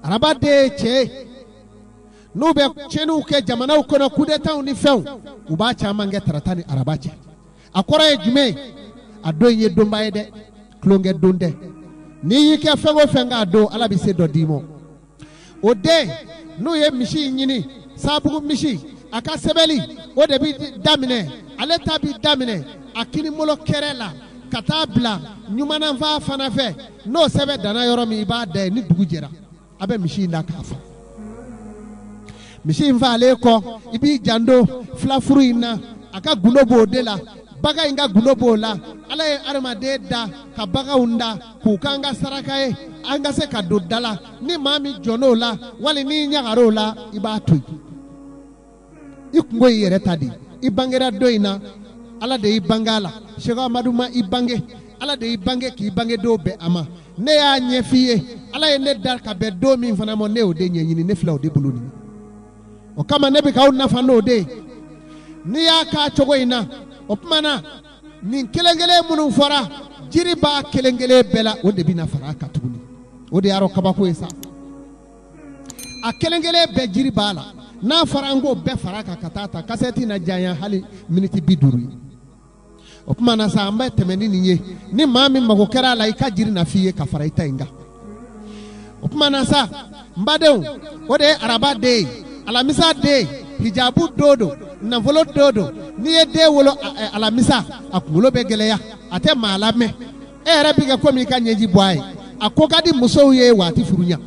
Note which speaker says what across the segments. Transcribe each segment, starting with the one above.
Speaker 1: Araba den ye cɛ ye. N'u bɛ tiɲɛniw kɛ jamanaw kɔnɔ, kudetaw ni fɛnw, u b'a caman kɛ tarata ni araba cɛ. A kɔrɔ ye jumɛn ye? A don in ye donba ye dɛ, tulonkɛ don tɛ. N'i y'i kɛ fɛn o fɛn k'a don, Ala bɛ se dɔ d'i ma. O den, n'u ye misi in ɲini, sabugu misi, a ka sɛbɛnni o de bɛ daminɛ. Ale ta bɛ daminɛ a kinibolo kɛrɛ la ka taa bila ɲumananfan fana fɛ. N'o sɛbɛn danna yɔrɔ min, i b'a da yen. Ni dugu jɛra, a bɛ misi in da k'a fa. Misi in faalen kɔ, i b'i janto filafuru in na. A ka gundo b'o de la, bagan in ka gundo b'o la. Ala ye adamaden da ka baganw da k'u k'an ka saraka ye, an ka se ka don da la. Ni maa min jɔn'o la, wali n'i ɲagar'o la, i b'a to yen. I kunko y'i yɛrɛ ta de ye. I bangera don in na, Ala de y'i bange a la. Seko Amadu ma i bange, Ala de y'i bange k'i bange don bɛn a ma. Ne y'a ɲɛf'i ye, Ala ye ne da ka bɛn don min fana ma, ne y'o de ɲɛɲini. Ne filɛ o de bolo nin. O kama ne bɛ k'aw nafa n'o de ye. N'i y'a k'a cogo in na, o tuma na nin kelen kelen minnu fɔra, jiri b'a kelen kelen bɛɛ la, o de bɛna fara a kan tuguni. O de y'a rɔ kabako ye sa. A kelen kelen bɛɛ jiri b'a la. N'a fɔra an k'o bɛɛ fara a kan ka taa ta, kasɛti na janya hali miniti 50 ye. O tuma na sa, an bɛ tɛmɛ ni nin ye. Ni maa min mago kɛra a la, i ka jiri na f'i ye ka fara i ta in kan. O tuma na sa, n badenw, o de ye araba den ye. Alamisa den, hijabu don don, nafolo don don. N'i ye den wolo alamisa, a kunkolo bɛ gɛlɛya, a tɛ maa lamɛn. E yɛrɛ bɛ kɛ komi i ka ɲɛji bɔ a ye. A ko ka di musow ye wa a tɛ furu ɲa.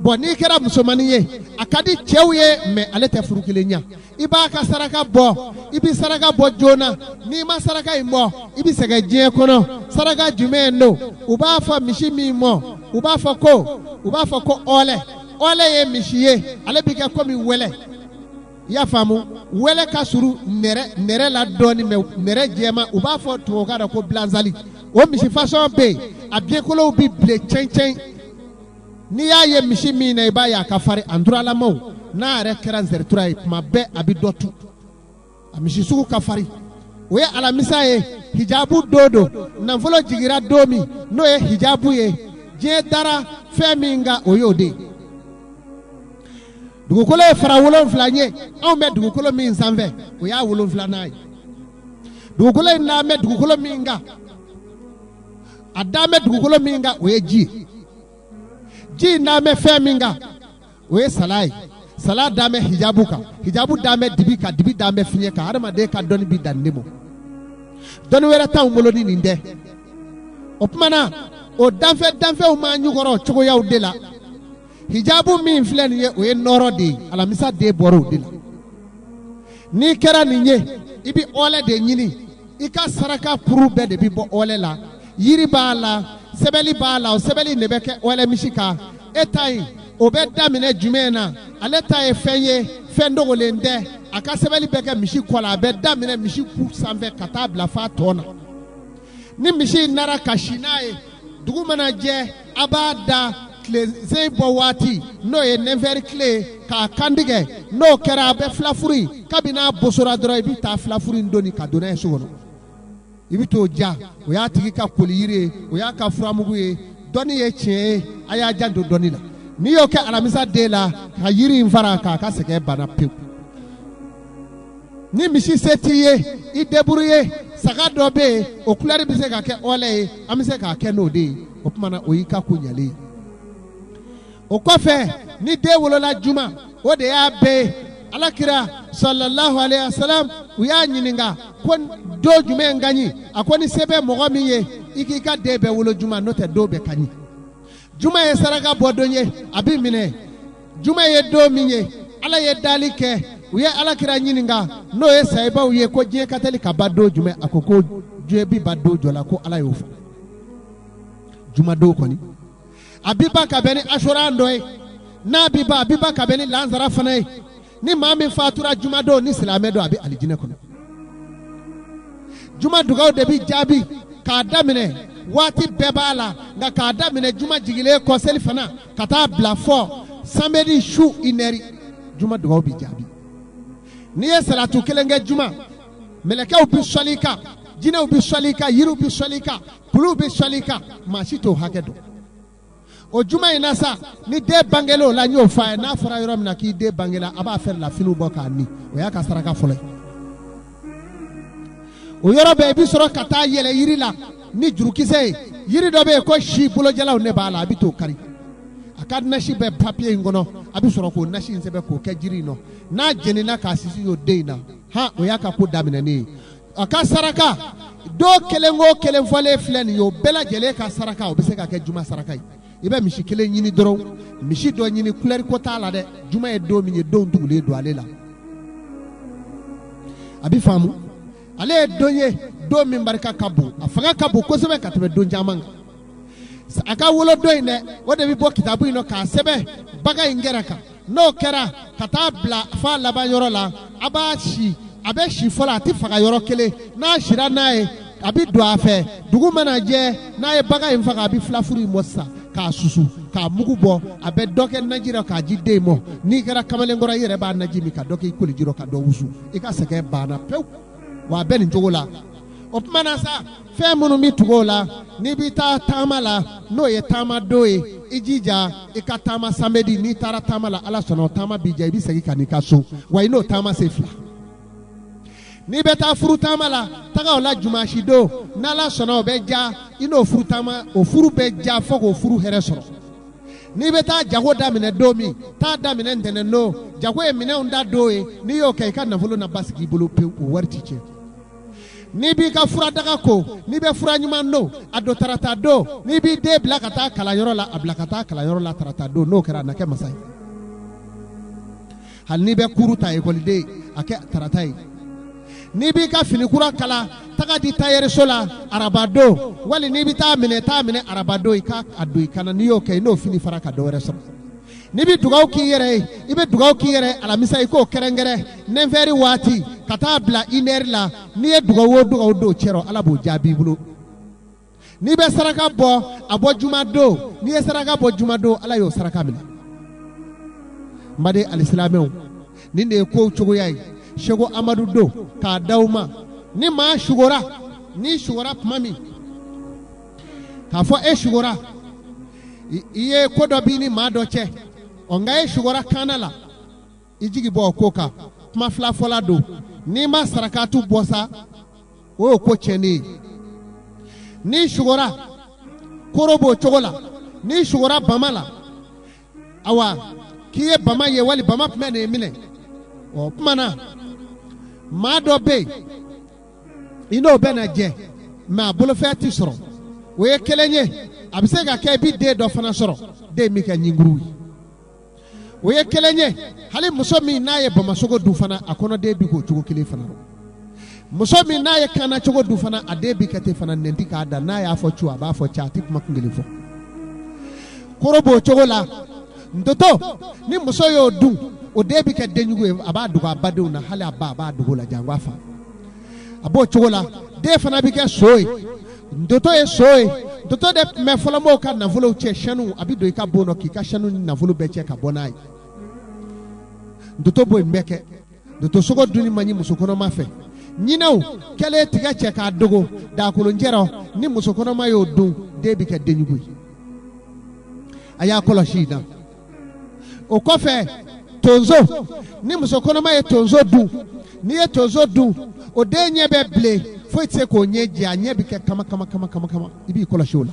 Speaker 1: Bɔn, n'i kɛra musomannin ye, a ka di cɛw ye, mɛ ale tɛ furu kelen ɲa. I b'a ka saraka bɔ, i bɛ saraka bɔ joona. N'i ma saraka in bɔ, i bɛ sɛgɛn diɲɛ kɔnɔ. Saraka jumɛn don? U b'a fɔ misi min ma, u b'a fɔ ko ɔlɛ. Ɔlɛ ye misi ye, ale bɛ kɛ komi wɛlɛ. I y'a faamu, wɛlɛ ka surun nɛrɛ la dɔɔnin, mɛ nɛrɛ jɛman. U b'a fɔ tubabukan na ko bilansali. O misi fasɔn bɛ yen, a biɲɛkolow bɛ bilen cɛncɛn. N'i y'a ye misi min na, i b'a ye a ka farin a nturalamaw. N'a yɛrɛ kɛra nzɛritura ye, tuma bɛɛ a bɛ dɔ tu. A misi sugu ka farin. O ye alamisa ye, hijabu don don. Nafolo jigira don min, n'o ye hijabu ye, diɲɛ dara fɛn min kan, o y'o de ye. Dugukolo ye fara 7 ye. Anw bɛ dugukolo min sanfɛ, o y'a wolonfilanan ye. Dugukolo in n'an bɛ dugukolo min kan, a dan bɛ dugukolo min kan, o ye ji ye. Ji in n'an bɛ fɛn min kan, o ye sala ye. Sala dan bɛ hijabu kan, hijabu dan bɛ dibi kan, dibi dan bɛ fiɲɛ kan. Hadamaden ka dɔnni bi dan ne ma, dɔnni wɛrɛ t'anw bolo ni nin tɛ. O tuma na, o danfɛn danfɛnw m'an ɲukɔrɔ cogoyaw de la. Hijabu min filɛ nin ye, o ye nɔɔrɔ de ye. Alamisa den bɔra o de la. N'i kɛra nin ye, i bɛ ɔlɛ de ɲini. I ka saraka kuru bɛɛ de bɛ bɔ ɔlɛ la. Yiri b'a la, sɛbɛli b'a la. O sɛbɛli de bɛ kɛ ɔlɛ misi kan. E ta in, o bɛ daminɛ jumɛn na? Ale ta ye fɛn ye, fɛn dogolen tɛ. A ka sɛbɛli bɛ kɛ misi kɔ la. A bɛ daminɛ misi ku sanfɛ ka taa bila f'a tɔ na. Ni misi in nara ka si n'a ye, dugu mana jɛ, a b'a da tilezen bɔ waati, n'o ye nɛfɛri tile ye, k'a kantigɛ. N'o kɛra, a bɛ filafuru in, kabini n'a bosora dɔrɔn, i bɛ taa filafuru in doni ka don n'a ye so kɔnɔ. I bɛ t'o ja. O y'a tigi ka koli yiri ye, o y'a ka furamugu ye. Dɔnni ye tiɲɛ ye, a y'a janto dɔnni la. N'i y'o kɛ alamisa den la, ka yiri in fara k'a ka sɛgɛn banna pewu. Ni misi se t'i ye, i débrouiller. Saga dɔ bɛ yen, o couleur bɛ se ka kɛ ɔlɛ ye, an bɛ se k'a kɛ n'o de ye. O tuma na, o y'i ka ko ɲalen ye. O kɔfɛ, ni den wolola juma, o de y'a bɛɛ ye. Alakira sallallahu alayhi wa salam, u y'a ɲininka ko don jumɛn ka ɲi? A ko ni se bɛ mɔgɔ min ye, i k'i ka den bɛɛ wolo juma, n'o tɛ don bɛɛ ka ɲi. Juma ye saraka bɔ don ye, a bɛ minɛ. Juma ye don min ye Ala ye dali kɛ, u ye Alakira ɲininka, n'o ye sayibaw ye, ko diɲɛ ka teli ka ban don jumɛn? A ko ko diɲɛ bi ban don jɔ la, ko Ala y'o fɔ. Jumadon kɔni, a bi ban ka bɛn ni asura dɔ ye. N'a bi ban, a bi ban ka bɛn ni lansara fana ye. Ni maa min fatura jumadon, ni silamɛ don, a bɛ alijinɛ kɔnɔ. Juma dugaw de bɛ jaabi k'a daminɛ waati bɛɛ b'a la, nka k'a daminɛ juma jigilen kɔ seli fana ka taa bila fɔ samedi su 1h, juma dugaw bɛ jaabi. N'i ye salatu kelen kɛ juma, mɛlɛkɛw bɛ sɔli i kan, jinɛw bɛ sɔli i kan, yiriw bɛ sɔli i kan, kuluw bɛ sɔli i kan. Maa si t'o hakɛ dɔn. O juma in na sa, ni den bangela o la, n y'o fɔ a ye, n'a fɔra yɔrɔ min na k'i den bangela, a b'a fɛrɛ la finiw bɔ k'a ni, o y'a ka saraka fɔlɔ ye. O yɔrɔ bɛɛ, i bɛ sɔrɔ ka taa yɛlɛ yiri la ni jurukisɛ ye. Yiri dɔ bɛ yen ko si bolojalaw ne b'a la, a bɛ t'o kari. A ka nasi bɛ papiye in kɔnɔ, a bɛ sɔrɔ k'o nasi in sɛbɛn k'o kɛ jiri in nɔ. N'a jenina k'a sisi y'o den in na, han, o y'a ka ko daminɛnen ye. A ka saraka don kelen o kelen fɔlen filɛ nin ye, o bɛɛ lajɛlen ka saraka, o bɛ se ka kɛ juma saraka ye. I bɛ misi kelen ɲini dɔrɔn, misi dɔ ɲini, kulɛri ko t'a la dɛ. Juma ye don min ye, don tugulen don ale la, a bɛ faamu. Ale ye don ye, don min barika ka bon, a fanga ka bon kosɛbɛ ka tɛmɛ don caman kan. A ka wolodon in dɛ, o de bɛ bɔ kitabu in nɔ k'a sɛbɛn bagan in kɛrɛ kan. N'o kɛra ka taa bila f'a laban yɔrɔ la, a b'a si, a bɛ si fɔlɔ, a tɛ faga yɔrɔ kelen. N'a sira n'a ye, a bɛ don a fɛ. Dugu mana jɛ, n'a ye bagan in faga, a bɛ filafuru in bɔ sisan k'a susu k'a mugu bɔ. A bɛ dɔ kɛ naji rɔ k'a di den ma. N'i kɛra kamalenkɔrɔ, i yɛrɛ b'a naji min ka dɔ kɛ i koliji rɔ ka dɔ wusu, i ka sɛgɛn banna pewu. Wa a bɛ nin cogo la. O tuma na sa, fɛn minnu bɛ tugu o la, n'i bɛ taa taama la, n'o ye taama don ye, i jija i ka taama samedi. N'i taara taama la, Ala sɔnna, o taama b'i diya, i bɛ segin ka n'i ka so, wa i n'o taama se fila. N'i bɛ taa furu taama la, taga o la jumasi don. N'Ala sɔnna, o bɛ diya i n'o furu taama, o furu bɛ diya fo k'o furu hɛrɛ sɔrɔ. N'i bɛ taa jago daminɛ don min, taa daminɛ ntɛnɛn don. Jago ye minɛnw da don ye. N'i y'o kɛ, i ka nafolo na basigi i bolo pewu, o wari ti tiɲɛ. N'i b'i ka furadaga ko, n'i bɛ fura ɲuman don, a don tarata don. N'i b'i den bila ka taa kalanyɔrɔ la, a bila ka taa kalanyɔrɔ la tarata don. N'o kɛra, a na kɛ masa ye. Hali n'i bɛ kuru ta ekɔliden, a kɛ tarata ye. N'i b'i ka fini kura kala, taga di tayɛriso la araba don, wali n'i bɛ taa minɛ, taa minɛ araba don, i ka a don i kan na. N'i y'o kɛ, i n'o fini fara ka dɔ wɛrɛ sɔrɔ. N'i bɛ dugawu k'i yɛrɛ ye, i bɛ dugawu k'i yɛrɛ ye alamisa, i k'o kɛrɛnkɛrɛn neuf heures waati ka taa bila une heure la. N'i ye dugawu o dugawu don cɛ rɔ, Ala b'o jaabi i bolo. N'i bɛ saraka bɔ, a bɔ juma don. N'i ye saraka bɔ juma don, Ala y'o saraka minɛ. N baden alisilamɛw, nin de ye kow cogoya ye. Seko Amadu don k'a d'aw ma. Ni maa sugora, n'i sugora tuma min k'a fɔ e sugora, i ye ko dɔ b'i ni maa dɔ cɛ, ɔ nka e sugora kaana la, i jigi bɔ o ko kan. Kuma fila fɔla don. N'i ma sarakatu bɔ sa, o y'o ko tiɲɛnen ye. N'i sugora koro b'o cogo la. N'i sugora bama la, awa k'i ye bama ye wali bama tun bɛ n'i minɛ, o tuma na maa dɔ bɛ yen, i n'o bɛ na jɛ, mais a bolofɛn tɛ sɔrɔ. O ye kelen ye. A bɛ se ka kɛ i bɛ den dɔ fana sɔrɔ, den bɛ kɛ ɲinkuru ye. O ye kelen ye. Hali muso min n'a ye bamasogo dun fana, a kɔnɔden bɛ k'o cogo kelen fana rɔ. Muso min n'a ye kaana cogo dun fana, a den bɛ kɛ ten fana. Nɛn tɛ k'a da, n'a y'a fɔ cu, a b'a fɔ ca, a tɛ kuma kun kelen fɔ. Koro b'o cogo la. Ntoto, ni muso y'o dun, o den bɛ kɛ denjugu ye. A b'a dogo a badenw na, hali a ba, a b'a dogo la, janko a fa. A b'o cogo la. Den fana bɛ kɛ so ye. Ntoto ye so ye. Ntoto de tun bɛ fɔlɔmɔgɔw ka nafolow cɛ. Sanu, a bɛ don i ka bon k'i ka sanu ni nafolo bɛɛ cɛ ka bɔ n'a ye. Ntoto b'o in bɛɛ kɛ. Ntoto sogo dunni man ɲi muso kɔnɔma fɛ. Ɲinɛw kɛlen tigɛ cɛ k'a dogo daakolonjɛ rɔ, ni muso kɔnɔma y'o dun, den bɛ kɛ denjugu ye. A y'a kɔlɔsi in na. O kɔfɛ, tonso, ni muso kɔnɔma ye tonso dun, n'i ye tonso dun, o den ɲɛ bɛ bilen, foyi tɛ se k'o ɲɛ jɛ, a ɲɛ bɛ kɛ kama kama kama kama kama. I b'i kɔlɔsi o la.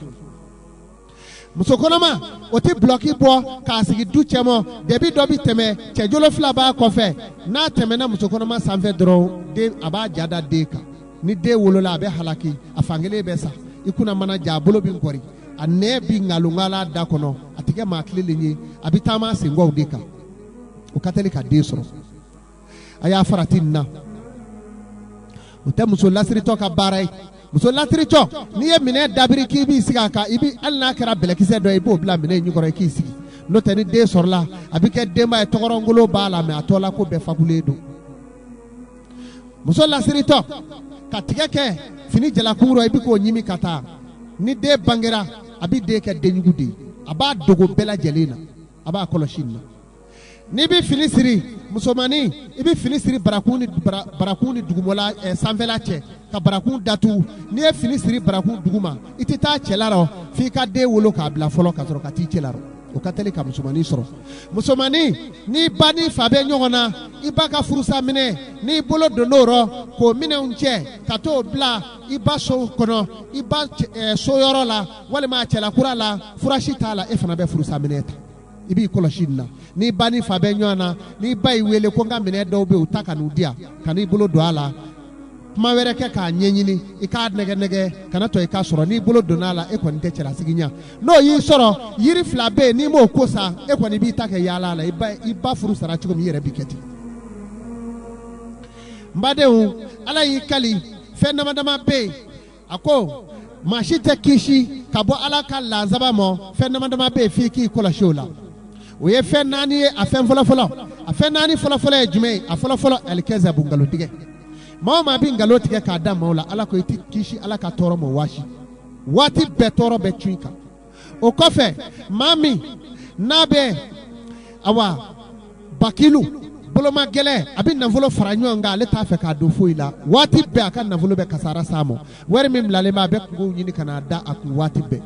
Speaker 1: Muso kɔnɔma, o tɛ bulɔki bɔ k'a sigi du cɛma. Debi dɔ bɛ tɛmɛ, cɛjolo fila b'a kɔfɛ. N'a tɛmɛna muso kɔnɔma sanfɛ dɔrɔn, den a b'a ja da den kan. Ni den wolola, a bɛ halaki, a fankelen bɛ sa, i kunna mana ja, a bolo bɛ nkɔri, a nɛn bɛ nkalongala da kɔnɔ, a tɛ kɛ maa tilennen ye, a bɛ taama senkɔw de kan. O ka teli ka den sɔrɔ. A y'a farati nin na. O tɛ muso lasiritɔ ka baara ye. Muso lasiritɔ, n'i ye minɛn dabiri k'i b'i sigi a kan, i bɛ hali n'a kɛra bɛlɛkisɛ dɔ ye, i b'o bila minɛn in jukɔrɔ i k'i sigi. N'o tɛ, ni den sɔrɔla, a bɛ kɛ denba ye, tɔgɔrɔngolo b'a la, mais a tɔ la ko bɛɛ fakulen don. Muso lasiritɔ ka tigɛ kɛ fini jalakun rɔ, i bɛ k'o ɲimi ka taa. Ni den bangera, a bɛ den kɛ denjugu de ye, a b'a dogo bɛɛ lajɛlen na. A b'a kɔlɔsi nin na. N'i bɛ fini siri, musomannin, i bɛ fini siri barakun ni dugumɔla sanfɛla cɛ. ka barakun datugu. N'i ye fini siri barakun duguma, i tɛ taa cɛla rɔ f'i ka den wolo k'a bila fɔlɔ ka sɔrɔ ka t'i cɛla rɔ. O ka teli ka musomannin sɔrɔ. Musomannin, n'i ba n'i fa bɛ ɲɔgɔn na, i ba ka furusa minɛ, n'i bolo donn'o rɔ k'o minɛnw cɛ ka t'o bila i ba so kɔnɔ, i ba so yɔrɔ la walima a cɛla kura la, furasi t'a la, e fana bɛ furusa minɛ ta. I b'i kɔlɔsi nin na. N'i ba n'i fa bɛ ɲɔgɔn na, n'i ba y'i wele ko n ka minɛn dɔw bɛ yen, u ta ka n'u di yan, kan'i bolo don a la. Kuma wɛrɛ kɛ k'a ɲɛɲini, i k'a nɛgɛ nɛgɛ, kana to i k'a sɔrɔ. N'i bolo donna a la, e kɔni tɛ cɛlasigi ɲɛ. N'o y'i sɔrɔ, yiri fila bɛ yen, n'i m'o ko sa, e kɔni b'i ta kɛ yaala la. I ba furu sara cogo min, i yɛrɛ b'i kɛ ten. N badenw, Ala y'i kali fɛn dama dama bɛ yen. A ko maa si tɛ kisi ka bɔ Ala ka lazaba ma. Fɛn dama dama bɛ yen, f'i k'i kɔlɔsi o la. O ye fɛn naani ye. A fɛn fɔlɔfɔlɔ, a fɛn naani fɔlɔfɔlɔ ye jumɛn ye? A fɔlɔfɔlɔ, alikazabu, nkalon tigɛ. Maa o maa bɛ nkalon tigɛ k'a da maaw la, Ala ko i tɛ kisi Ala ka tɔɔrɔ ma waasi. Waati bɛɛ tɔɔrɔ bɛ cun i kan. O kɔfɛ, maa min n'a bɛ awa bakilu, boloma gɛlɛn, a bɛ nafolo fara ɲɔgɔn kan, ale t'a fɛ k'a don foyi la, waati bɛɛ a ka nafolo bɛ kasara s'a ma. Wari min bilalen bɛ, a bɛ kungow ɲini ka n'a da a kun waati bɛɛ.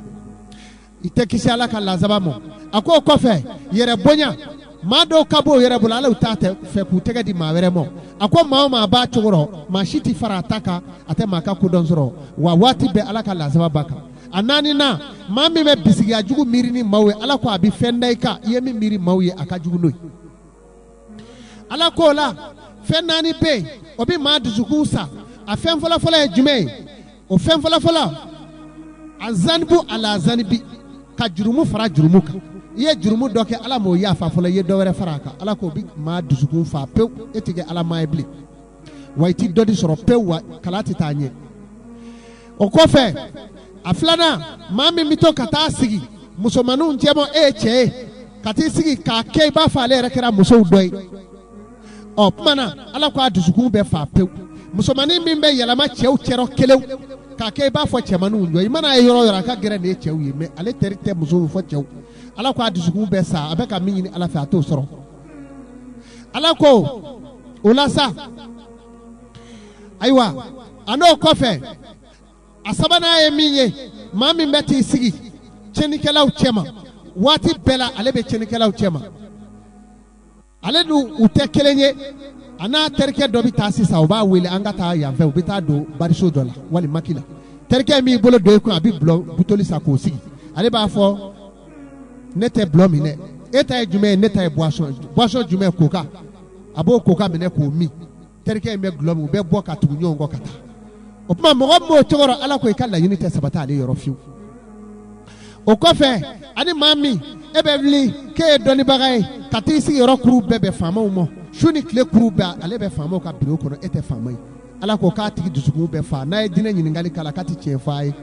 Speaker 1: I tɛ kisi Ala ka lazaba ma. A ko o kɔfɛ, yɛrɛ bonya. Maa dɔw ka b'o yɛrɛ bolo, ala u t'a fɛ k'u tɛgɛ di maa wɛrɛ ma. A ko maa o maa b'a cogo rɔ, maa si tɛ fara a ta kan, a tɛ maa ka kodɔn sɔrɔ, wa waati bɛɛ Ala ka lazaba b'a kan. A naaninan, maa min bɛ bisigiya jugu miiri ni maaw ye, Ala ko a bɛ fɛn da i kan, i ye min miiri maaw ye, a ka jugu n'o ye. Ala ko o la, fɛn naani bɛ yen, o bɛ maa dusukun sa. A fɛn fɔlɔfɔlɔ ye jumɛn ye? O fɛn fɔlɔfɔlɔ, azanibu ala zanibi, ka jurumu fara jurumu kan. I ye jurumu dɔ kɛ, Ala m'o yafa fɔlɔ, i ye dɔ wɛrɛ fara a kan, Ala k'o bɛ maa dusukun fa pewu. E tɛ kɛ Ala maa ye bilen, wa i tɛ dɔ di sɔrɔ pewu, wa kalan tɛ taa ɲɛ. O kɔfɛ, a filanan, maa min bɛ to ka taa sigi musomanninw cɛma, e ye cɛ ye, ka t'i sigi k'a kɛ i b'a fɔ ale yɛrɛ kɛra musow dɔ ye. Ɔ tuma na, Ala ko a dusukun bɛ fa pewu. Musomannin min bɛ yɛlɛma cɛw cɛrɔ kelen k'a kɛ i b'a fɔ cɛmanninw jɔ, i mana ye yɔrɔ o yɔrɔ, a ka gɛrɛ nin ye cɛw ye, mais ale teri tɛ musow fɔ cɛw. Ala ko a dusukun bɛ sa, a bɛ ka min ɲini Ala fɛ, a t'o sɔrɔ. Ala ko o la sa, ayiwa, a n'o kɔfɛ, a sabanan ye min ye, maa min bɛ t'i sigi tiɲɛnikɛlaw cɛma waati bɛɛ la, ale bɛ tiɲɛnikɛlaw cɛma, ale n'u u tɛ kelen ye. A n'a terikɛ dɔ bɛ taa sisan, u b'a wele an ka taa yanfɛ, u bɛ taa don bariso dɔ la wali maki la. Terikɛ min bolo don i kun, a bɛ dɔlɔ butoli san k'o sigi, ale b'a fɔ ne tɛ dɔlɔ min dɛ, e ta ye jumɛn ye? Ne ta ye boisson. Boisson jumɛn? Koka. A b'o koka minɛ k'o min, terikɛ in bɛ dɔlɔ min, u bɛ bɔ ka tugu ɲɔgɔn kɔ ka taa. O tuma, mɔgɔ min b'o cogo rɔ, Ala ko i ka laɲini tɛ sabati ale yɔrɔ fiyewu. O kɔfɛ, ani maa min e bɛ wuli k'e ye dɔnnibaga ye, ka t'i sigi yɔrɔ kuru bɛɛ bɛn faamaw ma, su ni tile kuru bɛɛ ale bɛ faamaw ka biro kɔnɔ, e tɛ faama ye. Ala ko k'a tigi dusukun bɛ fa, n'a ye diinɛ ɲininkali k'a la, k'a tɛ tiɲɛ fɔ a ye.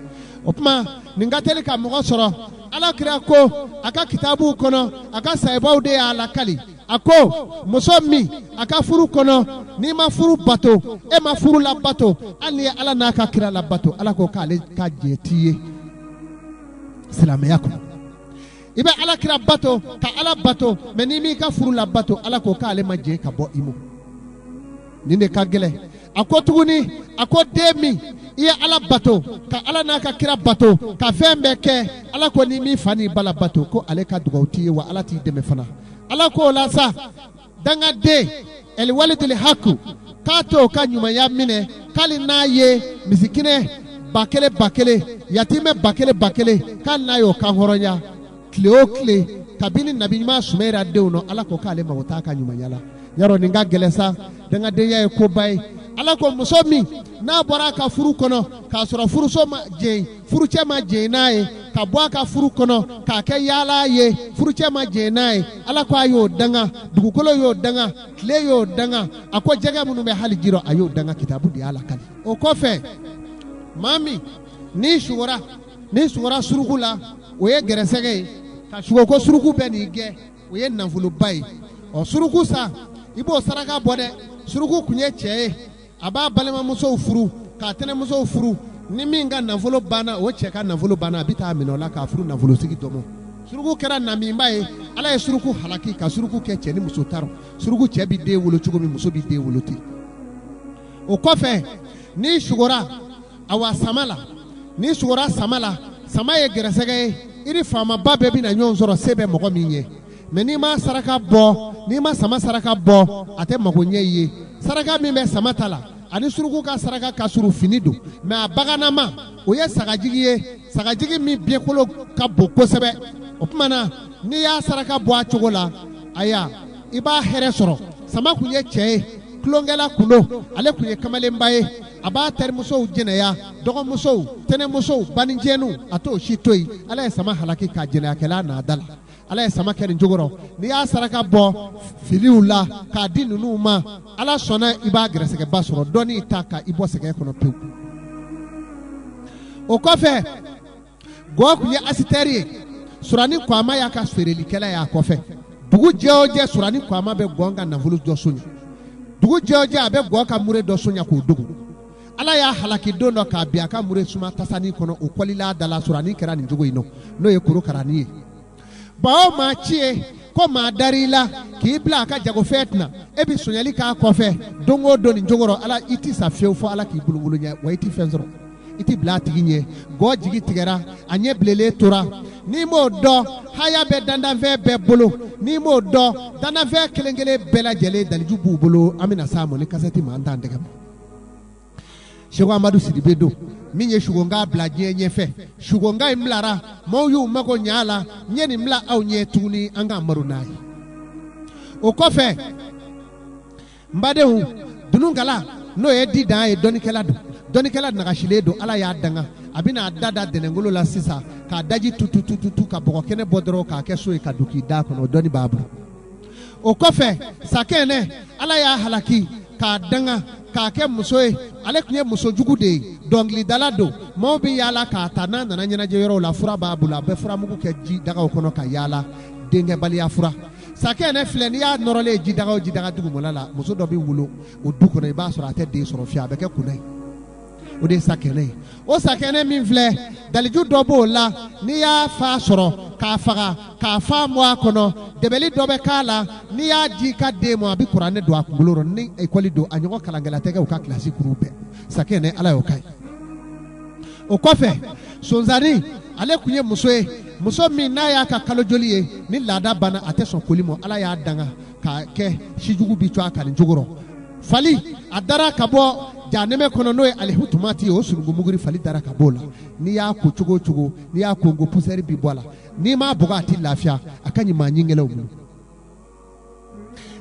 Speaker 1: O tuma, nin ka teli ka mɔgɔ sɔrɔ. Ala kira ko a ka kitabuw kɔnɔ, a ka sahibaw de y'a lakali, a ko muso min a ka furu kɔnɔ, n'i ma furu bato, e ma furu labato, hali n'i ye Ala n'a ka kira labato, Ala ko k'ale ka jɛ t'i ye silamɛya kɔnɔ. I bɛ Ala kira bato ka Ala bato, mais n'i m'i ka furu labato, Ala ko k'ale ma jɛ ka bɔ i ma. Nin de ka gɛlɛn. A ko tuguni, a ko den min i ye Ala bato ka Ala n'a ka kira bato ka fɛn bɛɛ kɛ, Ala ko n'i m'i fa n'i ba labato, ko ale ka dugawu t'i ye, wa Ala t'i dɛmɛ fana. Ala ko o la sa, dangaden ɛliwalidili haku, k'a t'o ka ɲumanya minɛ, k'ale n'a ye misikinɛ 1000 1000, yatimɛ 1000 1000, k'ale n'a y'o kan hɔrɔnya tile o tile kabini nabi ɲuman Sumayira denw nɔ, Ala ko k'ale mago t'a ka ɲumanya la. Yarɔ, nin ka gɛlɛn sa. Dangadenya ye koba ye. Ala ko muso min n'a bɔra a ka furu kɔnɔ k'a sɔrɔ furuso ma jɛn, furucɛ ma jɛn n'a ye, ka bɔ a ka furu kɔnɔ k'a kɛ yaala ye, furucɛ ma jɛn n'a ye, Ala ko a y'o danga, dugukolo y'o danga, tile y'o danga, a ko jɛgɛ minnu bɛ hali ji rɔ, a y'o danga. Kitabu de y'a lakali. O kɔfɛ, maa min n'i sugora, n'i sugora suruku la, o ye gɛrɛsɛgɛ ye. Ka sugo ko suruku bɛ n'i gɛn, o ye nafoloba ye. Ɔ suruku sa, i b'o saraka bɔ dɛ. Suruku tun ye cɛ ye, a b'a balimamusow furu k'a tɛnɛmusow furu. Ni min ka nafolo banna, o cɛ ka nafolo banna, a bɛ taa minɛ o la k'a furu nafolosigi dɔ ma. Suruku kɛra naminba ye. Ala ye suruku halaki ka suruku kɛ cɛ ni muso tarɔ. Suruku cɛ bɛ den wolo cogo min, muso bɛ den wolo ten. O kɔfɛ, N'i sugora awa sama la, n'i sugora sama la, sama ye gɛrɛsɛgɛ ye, i ni faamaba bɛɛ bɛna ɲɔgɔn sɔrɔ, se bɛ mɔgɔ min ye. Mais n'i ma saraka bɔ, n'i ma sama saraka bɔ, a tɛ mago ɲɛ i ye. Saraka min bɛ sama ta la, ani suruku ka saraka ka surun, fini don, mais a bagannama o ye sagajigi ye, sagajigi min biɲɛkolo ka bon kosɛbɛ. O tuma na n'i y'a saraka bɔ a cogo la, aya i b'a hɛrɛ sɔrɔ. Sama kun ye cɛ ye, tulonkɛla kun don, ale kun ye kamalenba ye, a b'a terimusow jɛnɛya, dɔgɔmusow, tɛnɛmusow, banicɛninw, a t'o si to yen. Ala ye sama halaki k'a jɛnɛyakɛla n'a da la. Ala ye sama kɛ nin cogo rɔ. N'i y'a saraka bɔ finiw la k'a di ninnu ma, Ala sɔnna, i b'a gɛrɛsɛgɛba sɔrɔ, dɔnni ta ka i bɔ sɛgɛn kɔnɔ pewu. O kɔfɛ, gɔ kun ye asitɛri ye. Suranin Kwama y'a ka feerelikɛla y'a kɔfɛ. Dugu jɛ o jɛ, Suranin Kwama bɛ gɔ ka nafolo dɔ sonya. Dugu jɛ o jɛ, a bɛ gɔ ka mure dɔ sonya k'o dogo. Ala y'a halaki don dɔ k'a bin a ka mure suma tasani kɔnɔ, o kɔlila da la. Suranin kɛra nin cogo in nɔ, n'o ye korokaranin ye. Maa o maa ci ye ko maa dar'i la k'i bila a ka jagofɛn kunna, e bɛ sonyali k'a kɔfɛ don o don nin cogo rɔ, Ala i tɛ sa fiyewu fo Ala k'i bolongolo ɲɛ, wa i tɛ fɛn sɔrɔ, i tɛ bila a tigi ɲɛ. Gɔ jigi tigɛra, a ɲɛ bilenlen tora. N'i m'o dɔn, haya bɛ dandanfɛn bɛɛ bolo. N'i m'o dɔn, dandanfɛn kelen kelen bɛɛ lajɛlen daliju b'u bolo. An bɛna s'a ma ni kasɛti ma, an t'an tɛgɛ ma. Seko Amadu Sidibe don min ye sugonka bila diɲɛ ɲɛfɛ. Sugonka in bilara, maaw y'u mago ɲɛ a la. N ye nin bila aw ɲɛ tuguni, an k'an baro n'a ye. O kɔfɛ, n badenw, dununkala n'o ye didan ye, dɔnnikɛla don, dɔnnikɛla nagasilen don. Ala y'a danga, a bɛna a da da dɛnɛnkolo la sisan k'a daji tutututu ka bɔgɔ kɛnɛ bɔ dɔrɔn k'a kɛ so ye ka don k'i da kɔnɔ. Dɔnni b'a bolo. O kɔfɛ, Sakɛnɛ, Ala y'a halaki k'a danga k'a kɛ muso ye. Ale tun ye musojugu de ye, dɔnkilidala don, maaw bɛ yaala k'a ta n'a nana ɲɛnajɛ yɔrɔw la. Fura b'a bolo, a bɛ furamugu kɛ ji dagaw kɔnɔ ka yaala, denkɛbaliya fura. Sakɛnɛ filɛ, n'i y'a nɔrɔlen ye jidaga o jidaga dugumala la, muso dɔ bɛ wolo o du kɔnɔ, i b'a sɔrɔ a tɛ den sɔrɔ fiyewu, a bɛ kɛ kuna ye. O de ye sakɛnɛ ye. O sakɛnɛ min filɛ, daliju dɔ b'o la, n'i y'a fa sɔrɔ k'a faga k'a fa mɔ a kɔnɔ, dɛbɛli dɔ bɛ k'a la, n'i y'a di i ka den ma, a bɛ kuranɛ don a kunkolo rɔ. Ni ekɔli don, a ɲɔgɔn kalankɛla tɛ kɛ u ka kilasi kuru bɛɛ. Sakɛnɛ, Ala y'o k'a ye. O kɔfɛ, sonsannin, ale tun ye muso ye, muso min n'a y'a ka kalo joli ye ni laada banna, a tɛ sɔn koli ma. Ala y'a danga k'a kɛ sijugu bi to a kan nin cogo rɔ. Fali, a dara ka bɔ janɛmɛ kɔnɔ, n'o ye alihutumati ye, o sununkun fali dara ka bɔ o la. N'i y'a ko cogo o cogo, n'i y'a ko poussière bi bɔ a la, n'i m'a bugɔ a tɛ lafiya. A ka ɲi maa ɲingɛlɛw bolo.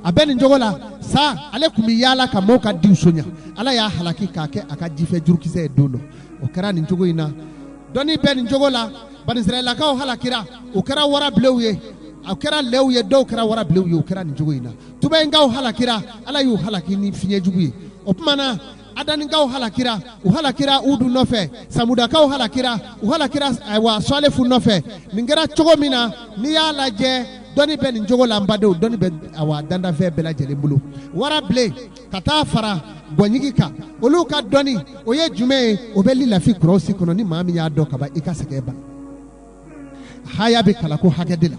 Speaker 1: A bɛ nin cogo la sa, ale tun bɛ yaala ka maaw ka diw sonya. Ala y'a halaki k'a kɛ a ka jifɛ jurukisɛ ye don dɔ. O kɛra nin cogo in na. Dɔnni bɛ nin cogo la. Banisirayilakaw halakira, u kɛra warabilenw ye, a kɛra lɛw ye, dɔw kɛra warabilenw ye, u kɛra nin cogo in na. Tubayinkaw halakira, Ala y'u halaki ni fiɲɛ jugu ye. O tuma na, Adaninkaw halakira, u halakira Udu nɔfɛ. Samudakaw halakira, u halakira ayiwa Sɔalefu nɔfɛ. Nin kɛra cogo min na, n'i y'a lajɛ, dɔnni bɛ nin cogo la. N badenw, dɔnni bɛ awa dandanfɛn bɛɛ lajɛlen bolo, warabilen ka taa fara gɔɲigi kan. Olu ka dɔnni o ye jumɛn ye? O bɛ lilafi kurɔsi kɔnɔ. Ni maa min y'a dɔn kaban, i ka sɛgɛn ban. Haya bɛ kalan ko hakɛ de la.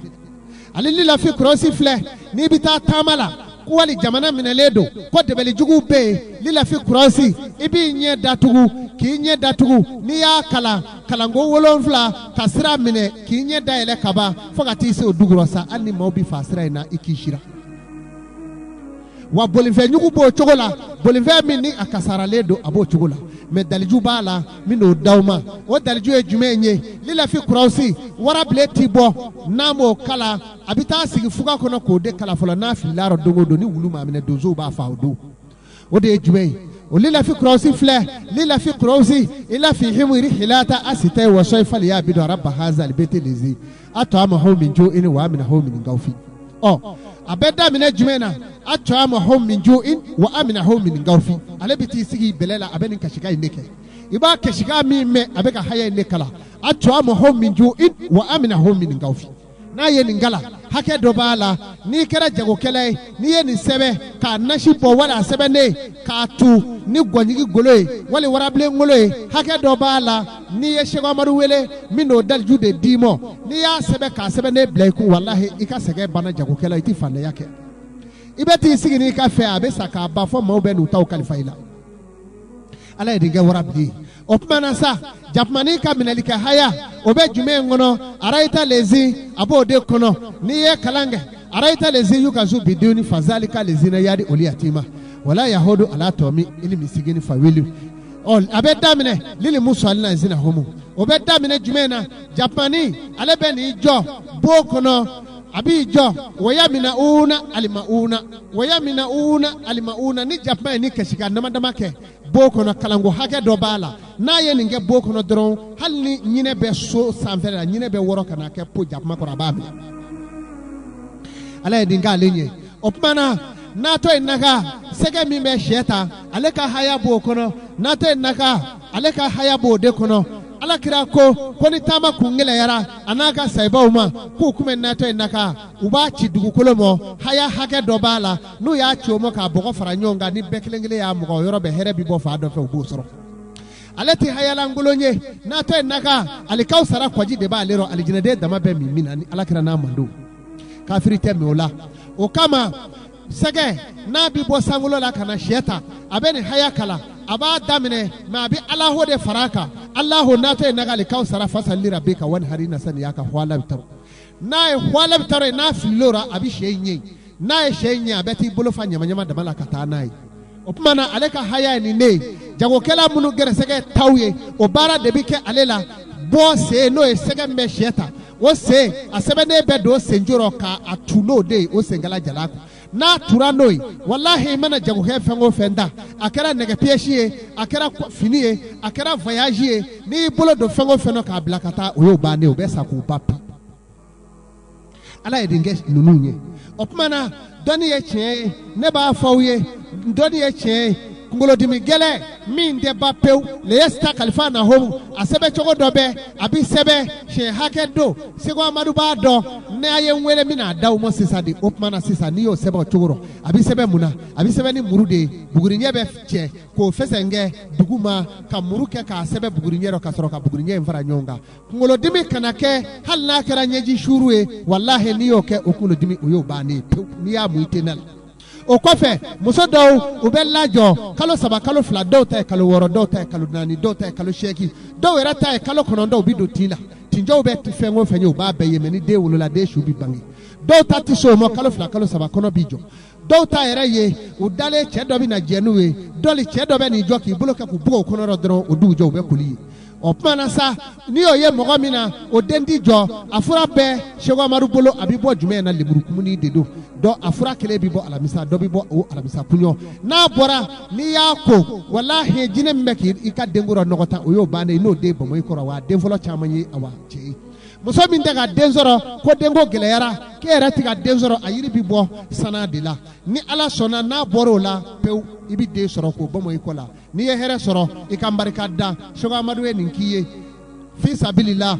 Speaker 1: Ale lilafi kurɔsi filɛ, n'i bɛ taa taama la, ko wali jamana minɛlen don, ko dɛbɛli juguw bɛ yen, lilafi kurɔsi, i b'i ɲɛ datugu, k'i ɲɛ datugu, n'i y'a kalan kalanko 7 ka sira minɛ, k'i ɲɛ dayɛlɛ kaban fo ka t'i se o dugu rɔ sa, hali ni maaw bɛ faa sira in na, i kisira. Wa bolifɛn jugu b'o cogo la, bolifɛn min ni a kasaralen don, a b'o cogo la, mais daliju b'a la min n'o d'aw ma. O daliju ye jumɛn ye? Lilafi kurɔsi, warabilen ti bɔ n'a m'o kalan. A bɛ taa sigi fuga kɔnɔ k'o de kalan fɔlɔ. N'a filila rɔ don o don, ni wulu m'a minɛ, donsow b'a faa o don. O de ye jumɛn ye? O lilafi kurɔsi filɛ, lilafi kurɔsi ilafihimu rihilata asitayi wasɔyi faliyabudu raba hazali beti lezi at'amahum min ju'in wa aminahum min kawfi. Ɔ, a bɛ daminɛ jumɛn na? At'amahum min ju'in wa aminahum min kawfi. Ale bɛ t'i sigi bɛlɛ la, a bɛ nin kasikan in de kɛ. I b'a kasikan min mɛn, a bɛ ka haya in de kalan, at'amahum min ju'in wa aminahum min kawfi. N'a ye nin kalan, hakɛ dɔ b'a la. N'i kɛra jagokɛla ye, n'i ye nin sɛbɛn k'a nasi bɔ, wali a sɛbɛnnen k'a tu ni gɔɲigi golo ye wali warabilen golo ye, hakɛ dɔ b'a la. N'i ye Sɛki Amadu wele min n'o daliju de d'i ma, n'i y'a sɛbɛn k'a sɛbɛnnen bila i kun, walahi i ka sɛgɛn banna. Jagokɛla, i tɛ fantanya kɛ. I bɛ t'i sigi n'i ka fɛn, a bɛ sa k'a ban fɔ maaw bɛ n'u taw kalifa i la. Ala ye nin kɛ warabilen. O tuma na sa, jakumanin ka minɛli kɛ haya, o bɛ jumɛn kɔnɔ? Arayita lezi, a b'o de kɔnɔ. N'i ye kalan kɛ, arayita lezi yukazu biduni fazalika lezina yadi oli yatima wala yahudu ala tɔmi ili misikini fawili. Ɔ, a bɛ daminɛ lili musalina zina homu. O bɛ daminɛ jumɛn na? Jakumanin ale bɛ n'i jɔ bon kɔnɔ, a b'i jɔ waya mina una alima una waya mina una alima una. Ni jakuma ye ni kasikan dama dama kɛ bon kɔnɔ, kalanko hakɛ dɔ b'a la. N'a ye nin kɛ bon kɔnɔ dɔrɔn, hali ni ɲinɛ bɛ so sanfɛ la, ɲinɛ bɛ wɔrɔ ka na kɛ po jakuma kɔrɔ, a b'a minɛ. Ala ye nin k'ale ɲɛ. O tuma na, n'atɔ ye naka sɛgɛ min bɛ sɛ ta, ale ka haya b'o kɔnɔ. N'atɔ ye naka, ale ka haya b'o de kɔnɔ. Ala kira ko ni taama kun gɛlɛyara a n'a ka sayibaw ma, k'u kun bɛ natɔ ye naka, u b'a ci dugukolo mɔ, haya hakɛ dɔ b'a la. N'u y'a ci o mɔ k'a bɔgɔ fara ɲɔgɔn kan, ni bɛɛ kelen kelen y'a mɔgɔ yɔrɔ bɛɛ, hɛrɛ bɛ bɔ fan dɔ fɛ, u b'o sɔrɔ. Ale tɛ hayalankolon ye. N'atɔ ye naka, alikawusara kɔji de b'ale rɔ. Alijinɛden dama bɛ min min na, ni ala kira n'a mando, kafiri tɛ min o la. O kama sɛgɛ n'a bɛ bɔ sankolo la ka na sɛ ta, a bɛ nin haya kalan, a b'a daminɛ mɛ a bɛ alahu de fara a kan. Alahu n'atɔ ye naka alikawusara fasali lirabika wanihari ina saniyaka huwal abutaru. N'a ye huwal abutaru ye, n'a filil'o la, a bɛ sɛ in ye. N'a ye sɛ in ye, a bɛ t'i bolo fa ɲamaɲama dama la ka taa n'a ye. O tuma na, ale ka haya ye nin de ye. Jagokɛla minnu gɛrɛsɛgɛ taw ye, o baara de bɛ kɛ ale la. Bɔ sen, n'o ye sɛgɛ min bɛ sɛ ta, o sen a sɛbɛnnen bɛ don senjo rɔ k'a tu n'o de ye, o senkala jala kun. N'a tura n'o ye, walahi, i mana jagokɛ fɛn o fɛn ta, a kɛra nɛgɛ piyɛsi ye, a kɛra fini ye, a kɛra voyage ye, n'i y'i bolo don fɛn o fɛn na k'a bila ka taa, o y'o bannen, o bɛ sa k'o ban pewu. Ala ye nin kɛ ninnu ye. O tuma na, dɔnni ye tiɲɛ ye. Ne b'a fɔ aw ye, dɔnni ye tiɲɛ ye. Kunkolodimi gɛlɛn min tɛ ban pewu, leyɛsita kalifa na homu, a sɛbɛn cogo dɔ bɛ, a bɛ sɛbɛn siɲɛ hakɛ don. Seko Amadu b'a dɔn. N'a ye n wele, n bɛna a d'aw ma sisan de. O tuma na sisan, n'i y'o sɛbɛn o cogo rɔ, a bɛ sɛbɛn mun na? A bɛ sɛbɛn ni muru de ye. Buguriɲɛ bɛ cɛ k'o fɛsɛnkɛ duguma, ka muru kɛ k'a sɛbɛn buguriɲɛ rɔ, ka sɔrɔ ka buguriɲɛ in fara ɲɔgɔn kan. Kunkolodimi kana kɛ, hali n'a kɛra ɲɛji suuru ye, walahi, n'i y'o kɛ, o kunkolodimi, o y'o bannen ye pewu. N'i y'a mun, i tɛ na la. O kɔfɛ, muso dɔw, u bɛ lajɔ kalo 3, kalo 2, dɔw ta ye kalo 6, dɔw ta ye kalo 4, dɔw ta ye kalo 8, dɔw yɛrɛ ta ye kalo 9. U bɛ don tin la. Tinjɔw bɛ fɛn o fɛn ye, u b'a bɛɛ ye. Mɛ ni den wolola, den su bɛ bange. Dɔw ta tɛ se o ma, kalo 2, kalo 3, kɔnɔ bɛ jɔ. Dɔw ta yɛrɛ ye, u dalen, cɛ dɔ bɛ na jɛ n'u ye. Dɔli cɛ dɔ bɛ n'i jɔ k'i bolo kɛ k'u bugɔ u kɔnɔ rɔ dɔrɔn, o dugujɛ, u bɛ koli ye. O tuma na sa, n'i y'o ye mɔgɔ min na, o den tɛ jɔ. A fura bɛɛ Seko Amadu bolo. A bɛ bɔ jumɛn na? Lemurukumuni de don. Dɔ a fura kelen bɛ bɔ alamisa, dɔ bɛ bɔ o alamisa kunɲɔgɔn. N'a bɔra, n'i y'a ko, walahi, jinɛ min bɛ k'i ka denko rɔ nɔgɔ ta, o y'o bannen ye. N'o den bɔnbɔn i kɔrɔ, wa den fɔlɔ caman ye awa cɛ ye. Muso min tɛ ka den sɔrɔ, ko denko gɛlɛyara, k'e yɛrɛ tɛ ka den sɔrɔ, a yiri bɛ bɔ sana de la. Ni Ala sɔnna, n'a bɔra o la pewu, i bɛ den sɔrɔ k'o bɔnbɔn i kɔ la. N'i ye hɛrɛ sɔrɔ, i ka barika da. Seko Amadu ye nin k'i ye fi sabilila.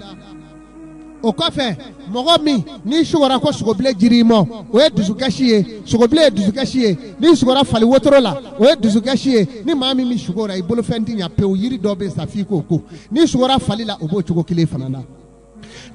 Speaker 1: O kɔfɛ, mɔgɔ min n'i sugora ko sogobilen jiri mɔ, o ye dusukasi ye. Sogobilen ye dusukasi ye. N'i sugora fali wotoro la, o ye dusukasi ye. Ni maa min bɛ sugo la, i bolofɛn tɛ ɲa pewu. Yiri dɔ bɛ sa f'i k'o ko. N'i sugora fali la, o b'o cogo kelen fana na.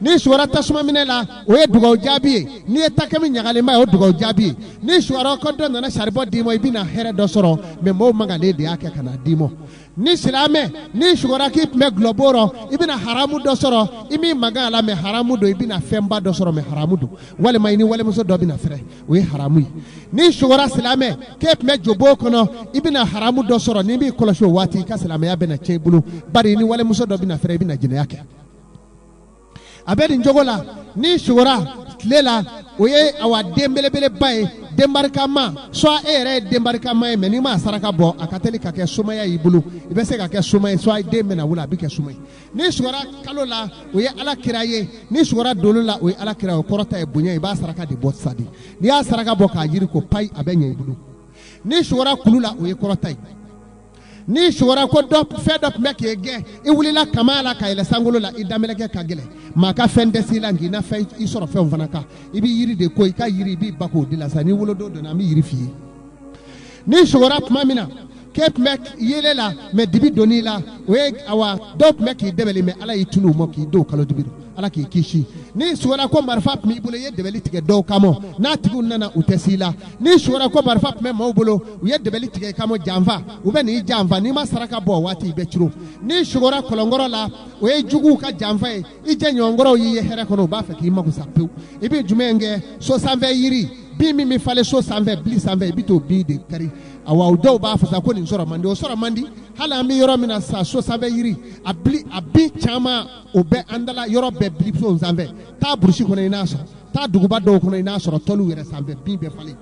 Speaker 1: N'i sugora tasuma minɛ la, o ye dugawu jaabi ye. N'i ye takɛmi ɲagalenba ye, o dugawu jaabi ye. N'i sugora ko dɔ nana saribɔn d'i ma, i bɛna hɛrɛ dɔ sɔrɔ, mɛ mɔgɔw magalen de y'a kɛ ka na d'i ma. Ni silamɛ, n'i sugora k'i tun bɛ gulɔbon rɔ, i bɛna haramu dɔ sɔrɔ, i m'i magan a la, mɛ haramu don. I bɛna fɛnba dɔ sɔrɔ, mɛ haramu don. Walima i ni walimuso dɔ bɛna fɛrɛ, o ye haramu ye. N'i sugora, silamɛ, k'e tun bɛ jobon kɔnɔ, i bɛna haramu dɔ sɔrɔ. N'i b'i kɔlɔsi o waati, i ka silamɛya bɛna tiɲɛ i bolo, bari i ni walimuso dɔ bɛna fɛrɛ, i bɛna jɛnɛya kɛ. A bɛ nin cogo la. N'i sugora tile la, o ye awa den belebeleba ye, den barikama. Soit e yɛrɛ ye den barikama ye, mɛ n'i m'a saraka bɔ, a ka teli ka kɛ somaya y'i bolo. I bɛ se ka kɛ soma ye, soit den bɛna wolo, a bɛ kɛ soma ye. N'i sugora kalo la, o ye Ala kira ye. N'i sugora dolo la, o ye Ala kira ye. O kɔrɔta ye bonya. I b'a saraka de bɔ sa de. N'i y'a saraka bɔ k'a jiri ko payi, a bɛ ɲɛ i bolo. N'i sugora kulu la, o ye kɔrɔta ye. N'i sugora ko dɔ fɛn dɔ tun bɛ k'e gɛn, i wulila kama la ka yɛlɛ sankolo la, i damelɛkɛ ka gɛlɛn, maa ka fɛn tɛ s'i la, nk'i na fɛn i sɔrɔ fɛnw fana kan, i bɛ yiri de ko, i ka yiri, i b'i ba k'o de la sa. N'i wolodon donna, an bɛ yiri f'i ye. N'i sugora tuma min na k'e tun bɛ yeelen la, mɛ dibi donn'i la, o ye awa dɔw tun bɛ k'i dɛbɛli, mɛ Ala y'i tunu u ma k'i don kalo dibi. Ala k'i kisi. N'i sugora ko marifa tun b'i bolo, i ye dɛbɛli tigɛ dɔw kama, n'a tigiw nana u tɛ s'i la. N'i sugora ko marifa tun bɛ maaw bolo, u ye dɛbɛli tigɛ i kama, janfa, u bɛ n'i janfa. N'i ma saraka bɔ o waati, i bɛ curo. N'i sugora kɔlɔnkɔrɔ la, o ye juguw ka janfa ye. I jɛɲɔgɔnkɔrɔw y'i ye hɛrɛ kɔnɔ, u b'a fɛ k'i mako sa pewu. I bɛ jumɛn kɛ? So sanfɛ yiri bin min bɛ falen so sanfɛ, bili sanfɛ, i bɛ t'o bin de kari. Awa, dɔw b'a fɔ sa ko nin sɔrɔ man di, o sɔrɔ man di. Hali an bɛ yɔrɔ min na sa, so sanfɛ yiri, a bili, a bin caman, o bɛ an dala yɔrɔ bɛɛ biliso sanfɛ. Taa burusi kɔnɔ, i n'a sɔrɔ. Taa duguba dɔw kɔnɔ, i n'a sɔrɔ. Tɔliw yɛrɛ sanfɛ bin bɛɛ falen,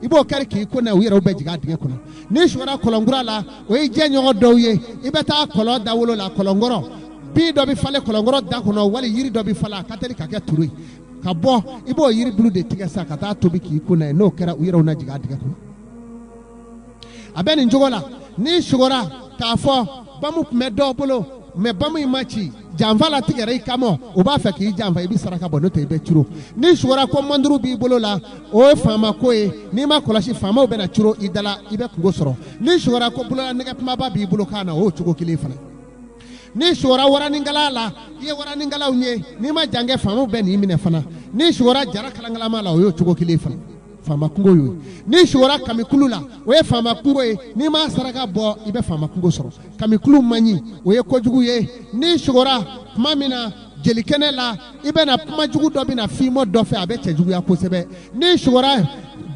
Speaker 1: i b'o kari k'i ko na, u yɛrɛ bɛ jigin a dingɛ kɔnɔ. N'i sugora kɔlɔnkura la, o ye jɛɲɔgɔn dɔw ye. I bɛ taa kɔlɔn da wolo la, kɔlɔnkɔrɔ bin dɔ bɛ falen kɔlɔnkɔrɔ da kɔnɔ, wali yiri dɔ bɛ falen, a ka teli ka kɛ turu ye ka bɔ. I b'o yiri bulu de tigɛ sa ka taa tobi k'i ko n'a ye. N'o kɛra, u yɛrɛw na jigin a dingɛ kɔnɔ. A bɛ nin cogo la. N'i sugora k'a fɔ bamu tun bɛ dɔw bolo, mais bamu in ma ci, janfa latigɛra i kama, u b'a fɛ k'i janfa, i bɛ saraka bɔ, n'o tɛ i bɛ curo. N'i sugora ko manduru b'i bolo la, o ye faama ko ye. N'i ma kɔlɔsi, faamaw bɛna curo i da la, i bɛ kungo sɔrɔ. N'i sugora ko bolola nɛgɛ kumaba b'i bolo kan na, o y'o cogo kelen fana. N'i sugora waranikala la, i ye waranikalaw ye, n'i ma jan kɛ, faamaw bɛ n'i minɛ fana. N'i sugora jara kalankalama la, o y'o cogo kelen fana, faama kungo y'o ye. N'i sugora kamikulu la, o ye faama kungo ye. N'i ma saraka bɔ, i bɛ faama kungo sɔrɔ. Kamikulu man ɲi, o ye kojugu ye. N'i sugora tuma min na jelikɛnɛ la, i bɛna kuma jugu dɔ bɛna f'i ma dɔ fɛ, a bɛ cɛjuguya kosɛbɛ. N'i sugora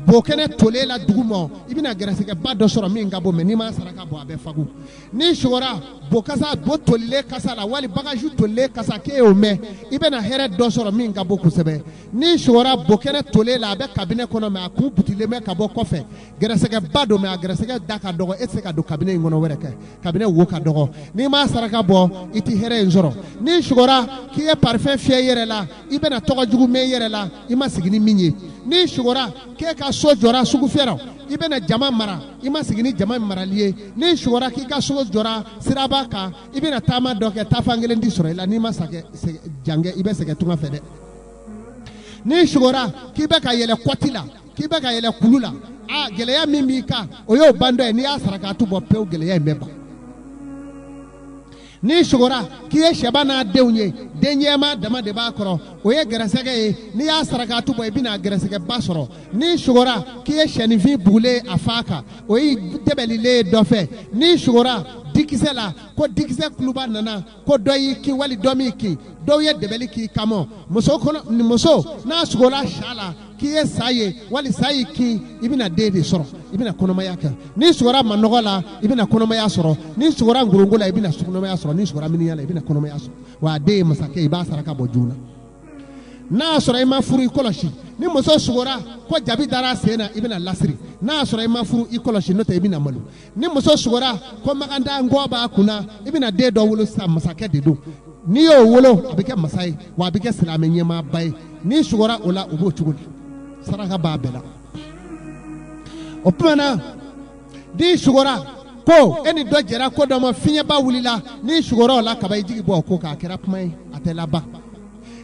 Speaker 1: bokɛnɛ tolen la dugu ma, i bɛna gɛrɛsɛgɛba dɔ sɔrɔ min ka bon, mais n'i ma saraka bɔ, a bɛ fagu. N'i sugora bo kasa, bo tolilen kasa la, wali bagaju tolilen kasa, k'e y'o mɛn, i bɛna hɛrɛ dɔ sɔrɔ min ka bon kosɛbɛ. N'i sugora bokɛnɛ tolen la, a bɛ kabinɛ kɔnɔ, mais a kun butilen bɛ ka bɔ kɔfɛ, gɛrɛsɛgɛba don, mais a gɛrɛsɛgɛ da ka dɔgɔ, e tɛ se ka don kabinɛ in kɔnɔ wɛrɛ kɛ, kabinɛ wo ka dɔgɔ. N'i ma saraka bɔ, i tɛ hɛrɛ in sɔrɔ. N'i sugora k'i ye parfum fiyɛ i yɛrɛ la, i bɛna tɔgɔ jugu mɛn i yɛrɛ la, i ma sigi ni min ye. N'i sugora k'e ka so jɔra sugufiyɛ rɔ, i bɛna jama mara, i ma sigi ni jama marali ye. N'i sugora k'i ka so jɔra siraba kan, i bɛna taama dɔ kɛ, taafan kelen tɛ sɔrɔ i la. N'i ma jan kɛ, i bɛ sɛgɛn tunga fɛ dɛ. N'i sugora k'i bɛ ka yɛlɛ kɔti la, k'i bɛ ka yɛlɛ kulu la, a gɛlɛya min b'i kan, o y'o bandɔ ye. N'i y'a sarakatu bɔ pewu, gɛlɛya in bɛ ban. N'i sugora k'i ye sɛba n'a denw ye, den jɛman dama de b'a kɔrɔ, o ye gɛrɛsɛgɛ ye. N'i y'a sarakatu bɔ, i bɛna gɛrɛsɛgɛba sɔrɔ. N'i sugora k'i ye sɛninfin bugulen a fa kan, o y'i dɛbɛlilen ye dɔ fɛ. N'i sugora dikisɛ la, ko dikisɛ kuluba nana, ko dɔ y'i kin wali dɔ m'i kin, dɔw ye dɛbɛli k'i kama. Muso kɔnɔ, muso n'a sugora sa la, k'i ye sa ye wali sa y'i kin, i bɛna den de sɔrɔ, i bɛna kɔnɔmaya kɛ. N'i sugora manɔgɔ la, i bɛna kɔnɔmaya sɔrɔ. N'i sugora nkorongo la, i bɛna kɔnɔmaya sɔrɔ. N'i sugora miniyan la, i bɛna kɔnɔmaya sɔrɔ. Wa a den ye masakɛ, i b'a saraka bɔ joona. N'a y'a sɔrɔ i ma furu, i kɔlɔsi. Ni muso sugora ko jabi dara a sen na, i bɛna lasiri. N'a y'a sɔrɔ i ma furu, i kɔlɔsi, n'o tɛ i bɛna malo. Ni muso sugora ko maganda nkɔ b'a kunna, i bɛna den dɔ wolo sisan, masakɛ de don. N'i y'o wolo, a bɛ kɛ masa ye, wa a bɛ kɛ silamɛ ɲɛmaaba ye. N'i sugora o la, o b'o cogo la. Saraka b'a bɛɛ la. O tuma na, n'i sugora ko e ni dɔ jɛra ko dɔ ma, fiɲɛba wulila, n'i sugora o la kaba, i jigi bɔ o ko kan, a kɛra kuma ye, a tɛ laban.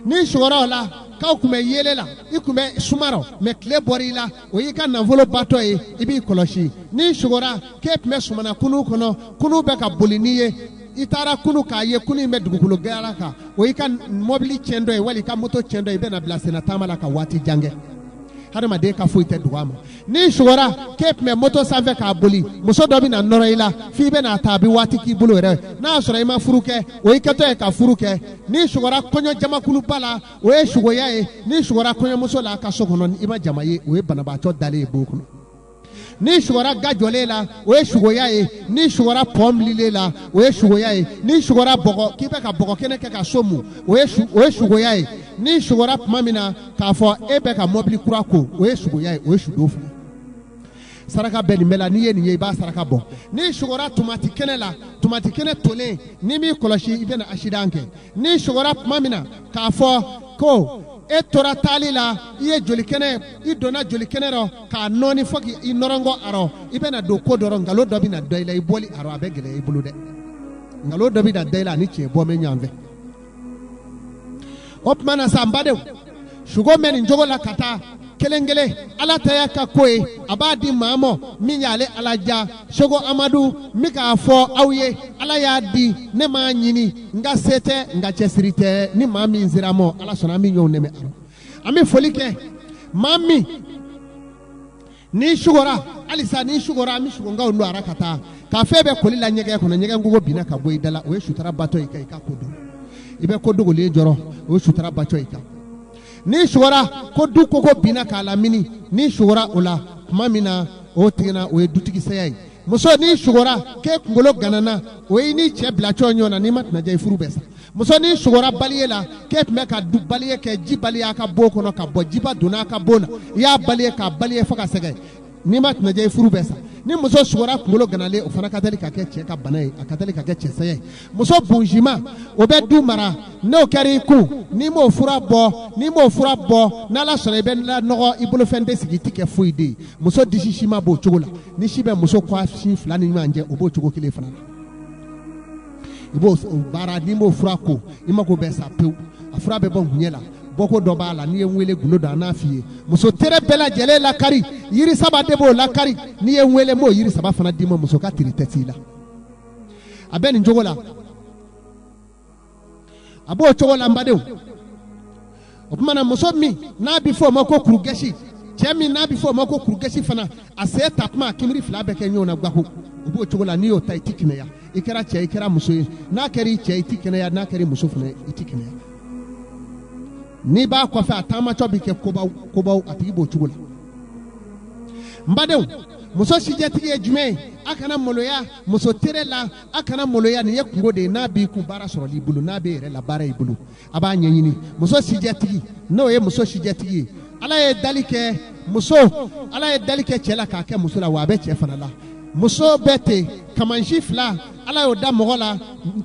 Speaker 1: N'i sugora o la k'aw tun bɛ yeelen la, i tun bɛ suma rɔ, mais tile bɔra i la, o y'i ka nafolo batɔ ye, i b'i kɔlɔsi. N'i sugora k'e tun bɛ sumana kunu kɔnɔ, kunu bɛ ka boli n'i ye, i taara kunu k'a ye kunu in bɛ dugukolo gɛlɛya kan, o y'i ka mɔbili tiɲɛ dɔ ye wali i ka moto tiɲɛ dɔ ye, i bɛna bila senna taama la ka waati jan kɛ. Hadamaden ka foyi tɛ dogo a ma. N'i sugora k'e tun bɛ moto sanfɛ k'a boli, muso dɔ bɛna nɔrɔ i la f'i bɛna ta, a bɛ waati k'i bolo yɛrɛ. N'a y'a sɔrɔ i ma furu kɛ, o y'i kɛtɔ ye ka furu kɛ. N'i sugora kɔɲɔ jamakuluba la, o ye sugoya ye. N'i sugora kɔɲɔmuso la a ka so kɔnɔ, i ma jama ye, o ye banabaatɔ dalen ye bon kɔnɔ. N'i sugora ga jɔlen la, o ye sugoya ye. N'i sugora pɔn bililen la, o ye sugoya ye. N'i sugora bɔgɔ k'i bɛ ka bɔgɔ kɛnɛ kɛ ka so mu, o ye sugoya ye. N'i sugora tuma min na k'a fɔ e bɛ ka mɔbili kura ko, o ye sugoya ye, o ye sudon fana. Saraka bɛ nin bɛɛ la. N'i ye nin ye, i b'a saraka bɔ. N'i sugora tomati kɛnɛ la, tomati kɛnɛ tolen, n'i m'i kɔlɔsi, i bɛna accident kɛ. N'i sugora tuma min na k'a fɔ ko e tora taali la, i ye joli kɛnɛ, i donna joli kɛnɛ rɔ k'a nɔɔni fo k'i nɔrɔngɔ a rɔ, i bɛna don ko dɔ rɔ, nkalon dɔ bɛna da i la, i bɔli a rɔ, a bɛ gɛlɛya i bolo dɛ. Nkalon dɔ bɛna da i la, ani tiɲɛ bɔ bɛ ɲɔgɔn fɛ. O tuma na sa, n badenw, sugo bɛ nin cogo la ka taa. Kelen kelen Ala ta y'a ka ko ye, a b'a di maa ma min y'ale Ala ja. Seko Amadu n bɛ k'a fɔ aw ye, Ala y'a di, ne m'a ɲini, n ka se tɛ, n ka cɛsiri tɛ. Ni maa min sera a ma, Ala sɔnna, an bɛ ɲɔgɔn dɛmɛ a rɔ. An bɛ foli kɛ maa min n'i sugora halisa, n'i sugora, an bɛ sugonkaw don ara ka taa k'a fɛn bɛɛ koli la ɲɛgɛn kɔnɔ, ɲɛgɛn kogo binna ka bɔ i da la, o ye sutara batɔ i kan, i ka ko don i bɛ ko dogolen jɔrɔ, o ye sutara batɔ i kan. N'i sugora ko du koko binna k'a lamini, n'i sugora o la tuma min na, o tigi na, o ye dutigi saya ye. Muso, n'i sugora k'e kunkolo ganana, o ye n'i cɛ bilacɔ ɲɔgɔn na, n'i ma kunnaja, i furu bɛ sa. Muso, n'i sugora baliye la k'e tun bɛ ka du baliye kɛ, ji baliye a ka bon kɔnɔ ka bɔ, jiba donna a ka bon na, i y'a baliye k'a baliye fo ka sɛgɛn, n'i ma kunnaja, i furu bɛ sa. Ni muso sugora kunkolo ganalen, o fana ka teli ka kɛ cɛ ka bana ye, a ka teli ka kɛ cɛ saya ye. Muso bonjima, o bɛ du mara. N'o kɛra i kun, n'i m'o fura bɔ, n'i m'o fura bɔ, n'Ala sɔnna, i bɛ nɔgɔ, i bolofɛn tɛ sigi, i tɛ kɛ foyi de ye. Muso disi sima b'o cogo la. Ni si bɛ muso kɔ sin fila ni ɲɔgɔn cɛ, o b'o cogo kelen fana la. I b'o baara, n'i m'o fura ko, i mako bɛ sa pewu. A fura bɛ bɔ ŋuɲɛ la, bɔko dɔ b'a la. N'i ye n wele, gundo don, an n'a f'i ye. Muso tere bɛɛ lajɛlen lakari, yiri saba de b'o lakari. N'i ye n wele, n b'o yiri saba fana d'i ma. Muso ka tiri tɛ s'i la. A bɛ nin cogo la, a b'o cogo la, n badenw. O tuma na, muso min n'a bɛ fɔ o ma ko kurugɛsi, cɛ min n'a bɛ fɔ o ma ko kurugɛsi fana, a sen ta tuma, a kinbiri fila bɛ kɛ ɲɔgɔn na gbako, o b'o cogo la. N'i y'o ta, i ti kɛnɛya. I kɛra cɛ, i kɛra muso ye, n'a kɛra i cɛ, i ti kɛnɛya, n'a kɛra i muso fana, i ti kɛnɛya. N'i b'a kɔfɛ, a taamatɔ bɛ kɛ kobaw kobaw, a tigi b'o cogo la. N badenw, muso sijɛtigi ye jumɛn ye? A kana maloya muso tere la, a kana maloya. Nin ye kunko de ye. N'a b'i kun, baara sɔrɔli bolo, n'a b'e yɛrɛ la, baara i bolo, a b'a ɲɛɲini. Muso sijɛtigi, n'o ye muso sijɛtigi ye, Ala ye dali kɛ muso, Ala ye dali kɛ cɛ la k'a kɛ muso la, wa a bɛ cɛ fana la. Muso bɛ ten, kamansi fila, Ala y'o da mɔgɔ la,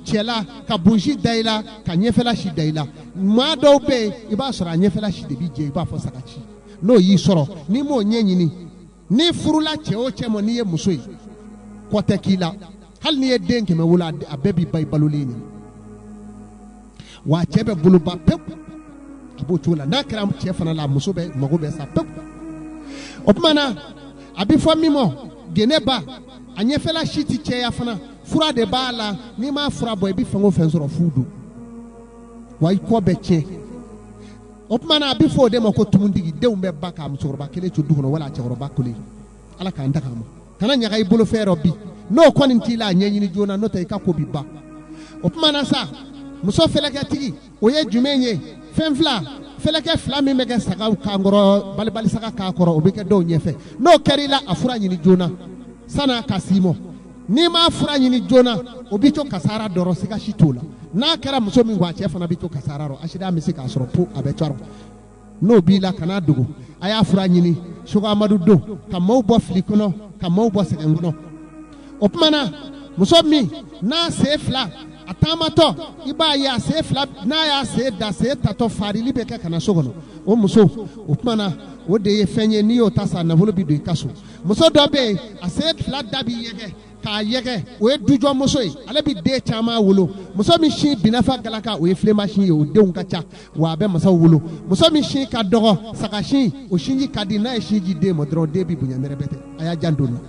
Speaker 1: cɛ la, ka bonsi da i la, ka ɲɛfɛla si da i la. Maa dɔw bɛ yen, i b'a sɔrɔ a ɲɛfɛla si de b'i jɛ, i b'a fɔ sagaci. N'o y'i sɔrɔ, n'i m'o ɲɛɲini, n'i furula cɛ o cɛ ma, n'i ye muso ye, kɔ tɛ k'i la. Hali n'i ye den 100 wolo, a bɛɛ b'i ba i balolen ɲɛna, wa a cɛ bɛ boloba pewu. A b'o cogo la. N'a kɛra cɛ fana la, muso bɛ mago bɛ sa pewu. O tuma na, a bɛ fɔ min ma geneba, a ɲɛfɛla si tɛ cɛya fana. Fura de b'a la. N'i m'a fura bɔ, i bɛ fɛn o fɛn sɔrɔ, fu don, wa i kɔ bɛ tiɲɛ. O tuma na, a bɛ fɔ o de ma ko tumutigi. Denw bɛ ba k'a musokɔrɔba kelen to du kɔnɔ, wala a cɛkɔrɔba kelen. Ala k'an ta k'a ma. Kana ɲaga i bolo fɛn rɔ bi. N'o kɔni t'i la, a ɲɛɲini joona, n'o tɛ i ka ko bi ban. O tuma na sa, muso fɛlɛkɛtigi, o ye jumɛn ye? Fɛn fila, fɛlɛkɛ fila min bɛ kɛ sagaw kan kɔrɔ, balibali saga kan kɔrɔ, o bɛ kɛ dɔw ɲɛfɛ. N'o kɛra i la, a fura ɲini joona san'a ka s'i ma. N'i m'a fura ɲini joona, o bɛ to kasara dɔrɔn, siga si t'o la. N'a kɛra muso min kun, a cɛ fana bɛ to kasara rɔ, accident bɛ se k'a sɔrɔ po a bɛ cɔrɔ. N'o b'i la, kan'a dogo, a y'a fura ɲini. Seko Amadu don ka maaw bɔ fili kɔnɔ, ka maaw bɔ sɛgɛn kɔnɔ. O tuma na, muso min n'a sen fila, a taamatɔ, i b'a ye a sen fila, n'a y'a sen da, sen tatɔ farili bɛ kɛ ka na so kɔnɔ, o muso, o tuma na, o de ye fɛn ye. N'i y'o ta sa, nafolo bɛ don i ka so. Muso dɔ bɛ yen, a sen fila da bɛ yɛgɛ k'a yɛgɛ, o ye dujɔmuso ye, ale bɛ den caman wolo. Muso min sin binafa galaka, o ye filenma sin ye, o denw ka ca, wa a bɛ masaw wolo. Muso min sin ka dɔgɔ, saga sin, o sinji ka di. N'a ye sin di den ma dɔrɔn, den bɛ bonya nɛrɛbɛtɛ. A y'a janto na.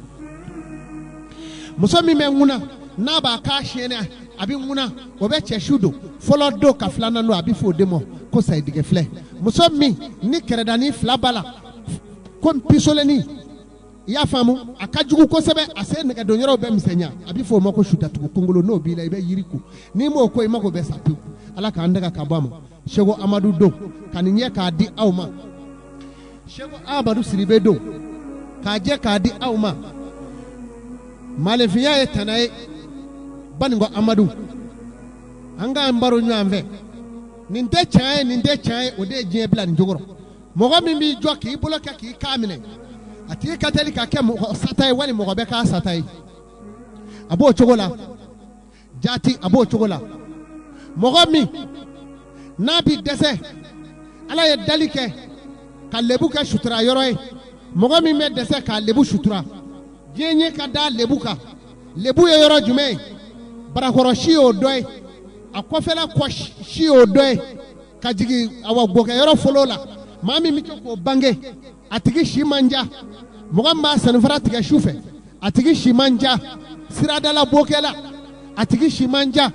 Speaker 1: Muso min bɛ ŋuna, n'a b'a k'a siyɛnɛ, a bɛ ŋuna, o bɛ cɛ su don fɔlɔ don ka filanan don, a bɛ fɔ o de ma ko sayidigɛ filɛ. Muso min ni kɛrɛdanin fila b'a la ko pisoleni, i y'a faamu, a ka jugu kosɛbɛ, a sen nɛgɛdon yɔrɔw bɛ misɛnya, a bɛ fɔ o ma ko sudatugu kongolo. N'o b'i la, i bɛ yiri ko. N'i m'o ko, i mako bɛ sa pewu. Ala k'an tanga ka bɔ a ma. Seko Amadu don ka nin ɲɛ k'a di aw ma. Seko Amadu Sidibe don k'a jɛ k'a di aw ma. Maaninfinya ye tana ye. Baninkɔ Amadu, an k'an baro ɲɔgɔn fɛ. Nin tɛ tiɲɛ ye, nin tɛ tiɲɛ ye, o de ye diɲɛ bila nin cogo rɔ. Mɔgɔ min b'i jɔ k'i bolo kɛ k'i kan minɛ, a tigi ka teli ka kɛ mɔgɔ sata ye, wali mɔgɔ bɛ k'a sata ye. A b'o cogo la jaati, a b'o cogo la. Mɔgɔ min n'a b'i dɛsɛ, Ala ye dali kɛ ka lebu kɛ sutura yɔrɔ ye. Mɔgɔ min bɛ dɛsɛ k'a lebu sutura, diɲɛ ɲɛ ka da lebu kan. Lebu ye yɔrɔ jumɛn ye? Barakɔrɔ si y'o dɔ ye, a kɔfɛla kɔ si y'o dɔ ye, ka jigin awa gɔkɛyɔrɔ fɔlɔ la. Maa min bɛ to k'o bange, a tigi si man ca. Mɔgɔ min b'a sennifara tigɛ su fɛ, a tigi si man ca. Siradala bokɛla, a tigi si man ca.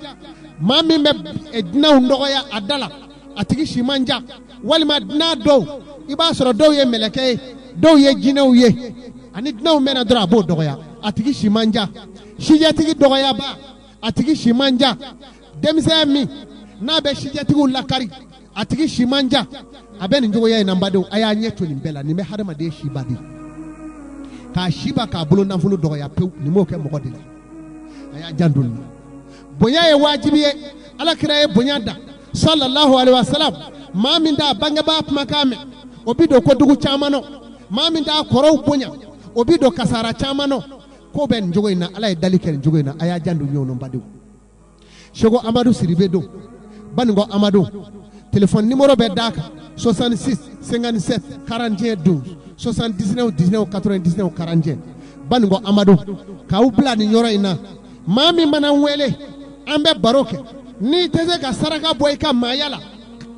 Speaker 1: Maa min bɛ dunanw dɔgɔya a da la, a tigi si man ca. Walima dunan dɔw, i b'a sɔrɔ dɔw ye mɛlɛkɛ ye, dɔw ye jinɛw ye, ani dunanw bɛnna dɔrɔn a b'o dɔgɔya, a tigi si man ca. Sijɛtigi dɔgɔyaba, a tigi si man ca. Denmisɛn min n'a bɛ sijɛtigiw lakari, a tigi si man ca. A bɛ nin cogoya in na. N badenw, a y'a ɲɛ to nin bɛɛ la. Nin bɛ hadamaden si ban de, k'a si ban, k'a bolo nafolo dɔgɔya pewu. Nin b'o kɛ mɔgɔ de la. A y'a janto nin na. Bonya ye wajibi ye. Ala kira ye bonya da, sallallahu alaihi wasallam. Maa min t'a bangebaa kumakan mɛn, o bɛ don kodugu caman nɔ. Maa min t'a kɔrɔw bonya, o bɛ don kasara caman nɔ. Ko bɛ nin cogo in na. Ala ye dali kɛ nin cogo in na. A y'a janto ɲɔgɔn na, n badenw. Seko Amadu Sidibe don, Banikɔ Amadu. Téléphone numéro bɛ d'a kan: 66 57 41 12, 79 19 99 41. Banikɔ Amadu k'aw bila nin yɔrɔ in na. Maa min mana n wele, an bɛ baro kɛ. N'i tɛ se ka saraka bɔ i ka maaya la,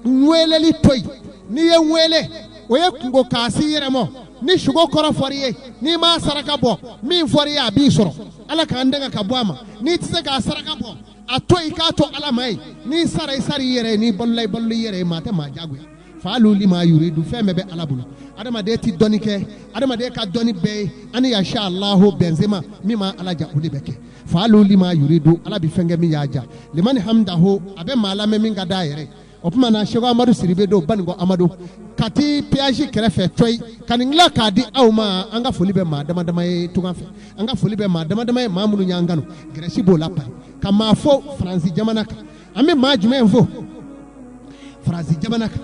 Speaker 1: n weleli to yen. N'i ye n wele, o ye kunko k'a si yɛrɛ mɔ. Ni sugo kɔrɔ fɔr'i ye, n'i m'a saraka bɔ, min fɔr'i ye, a b'i sɔrɔ. Ala k'an dɛmɛ ka bɔ a ma. N'i tɛ se k'a saraka bɔ, a to i k'a to Ala ma ye. N'i sara, i sara i yɛrɛ ye. N'i balola, i balola i yɛrɛ ye. Maa tɛ maa jagoya. Faalu lima yuridu, fɛn bɛɛ bɛ Ala bolo. Adamaden tɛ dɔnni kɛ. Adamaden ka dɔnni bɛɛ ye ani yasha Alahu bɛnzema min ma Ala ja, o de bɛ kɛ. Faalu lima yuridu, Ala bɛ fɛn kɛ min y'a ja. Limani hamdahu, a bɛ maa lamɛn min ka d'a yɛrɛ ye. O tuma na, Seko Amadu Sidibe don, Banikɔ Amadu, Kati péage kɛrɛfɛ cɔyi, ka nin tila k'a di aw ma. An ka foli bɛ maa dama dama ye tunga fɛ. An ka foli bɛ maa dama dama ye, maa minnu y'an kanu. Grèce b'o la, Paris, ka maa fo Faransi jamana kan. An bɛ maa jumɛn fo Faransi jamana kan?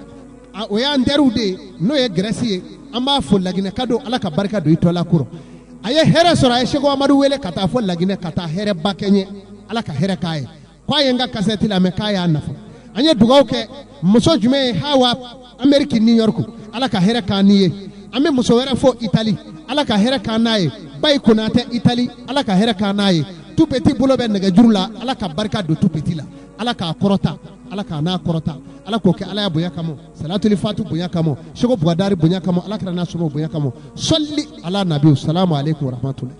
Speaker 1: O y'an teriw de ye, n'o ye Grèce ye. An b'a fo Laginɛka don. Ala ka barika don i tɔla kɔrɔ. A ye hɛrɛ sɔrɔ. A ye Seko Amadu wele ka taa fɔ Laginɛ, ka taa hɛrɛba kɛ ɲɛ. Ala ka hɛrɛ k'a ye. K'a ye n ka kasɛti lamɛn, k'a y'a nafa. An ye dugawu kɛ muso jumɛn ye? Hawa, Ameriki, New York. Ala ka hɛrɛ k'an ni ye. An bɛ muso wɛrɛ fo Itali. Ala ka hɛrɛ k'an n'a ye. Bayi Konatɛ, Itali. Ala ka hɛrɛ k'an n'a ye. Tupeti bolo bɛ nɛgɛjuru la. Ala ka barika don Tupeti la. Ala k'a kɔrɔta, Ala k'a n'a kɔrɔta. Ala k'o kɛ Ala ya bonya kama, salatuli fatu bonya kama, Seko Bugadari bonya kama, Ala kira n'a somɔgɔw bonya kama. Sɔli ala nabi. Salamu aleykum warahmatulahi.